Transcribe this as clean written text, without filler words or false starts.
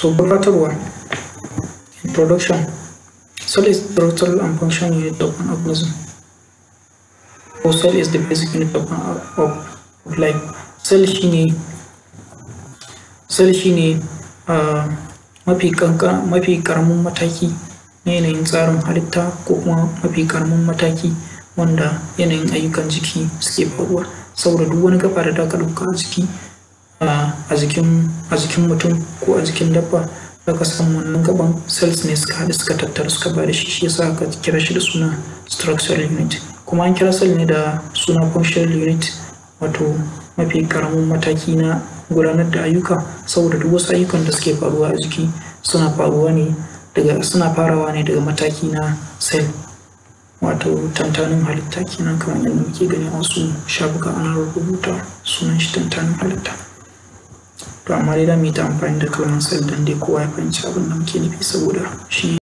So gabatarwa, introduction. Cell is structural and functional unit of an organism. Or cell is the basic unit of life. Cell shine mafi karamin mataki na yanayin tsarin halitta, ko kuma mafi karamin mataki wanda yanayin ayyukan jiki suke faruwa. Saboda duk wani gaba da ka ɗauka a jiki, a jikin mutum ko a jikin dabba, za ka samu wannan gaban cells ne suka haɗu, suka tattaru, suka bada shi. Shi yasa aka kira shi da suna structural unit. Kuma an kira cell ne da suna functional unit, wato mafi karamin mataki na gudanar da ayyuka, saboda duk wasu ayyukan da suke faruwa a jiki suna farawa ne daga mataki na cell, wato tantanin halitta kenan, kamar yadda muke gani a wasu shafuka ana rubuta sunan shi tantanin halitta. To amma dai za mu yi ta amfani da kalmar cell don dai kowa ya fahimci abin da muke nufi, saboda shi